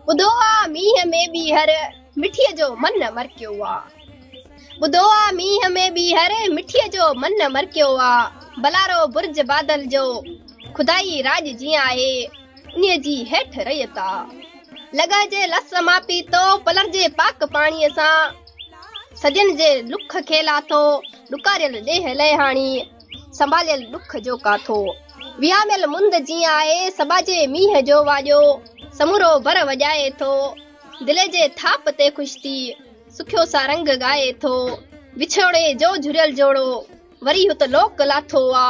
ٻڌو آ مينهن ۾ ٻيهر مٺيء جو من مرڪيو آ. ٻڌو آ مينهن ۾ ٻيهر مٺيء جو من مرڪيو آ. بلارو برج بادل جو خدائي راڄ جيئن آهي انهيء جي هيٺ رعيت آ. لڳهه جي لس مان پيتو پلر جي پاڪ پاڻيء سان صدين جي ڏک کي لاٿو ڏڪاريل ڏيهه لئه هاڻي سنڀاليل ڏک جو ڪاٿو. وهاميل مند جيئن آهي سٻاجهي مينهن جو واڄو سمورو بر وڄائي ٿو. دل جي ٿاپ تي خوش ٿي سکيو سارنگ ڳائي ٿو. وڇوڙي جو جهريل جوڙو وري هت لوڪ لاٿو آ.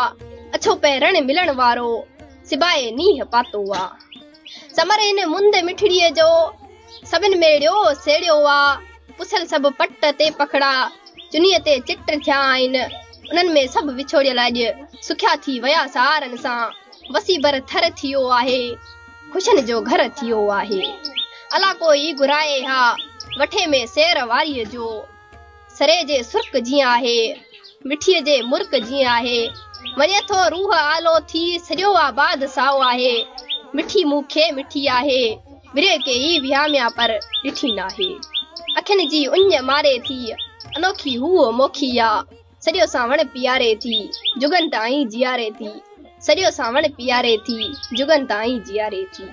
اڇو پهرڻ ملڻ وارو سبائي نينهن پاتو آ. ثمر هن مند مٺڙيء جو سڀن ميڙيو سيڙيو آ. پسيل سڀ پٽ تي پکڙا چنيء تي چٽ ٿيا آهن. انهن ۾ سڀ وڇوڙيل اڄ سکيا ٿي ويا سهارن سان. وسي بر ٿر ٿيو آهي، خوشين جو گهر ٿيو آهي. الا ڪوئي گهرائي ها وٺي ۾ سير واريء جو. سري جي سرڪ جيئن آهي، مٺيء جي مرڪ جيئن آهي. وڃي ٿو روح آلو ٿي، سڄو آباد سائو آهي. مٺي مون کي مٺي آهي، ورهيه ڪيئي وهاميا پر ڏٺي ناهي. اکين جي اڃ ماري ٿي، انوکي هوء موکي آ. سڄو سانوڻ پياري ٿي، جڳن تائين جياري ٿي. سڄو سانوڻ پياري ٿي، جڳن تائين جياري ٿي.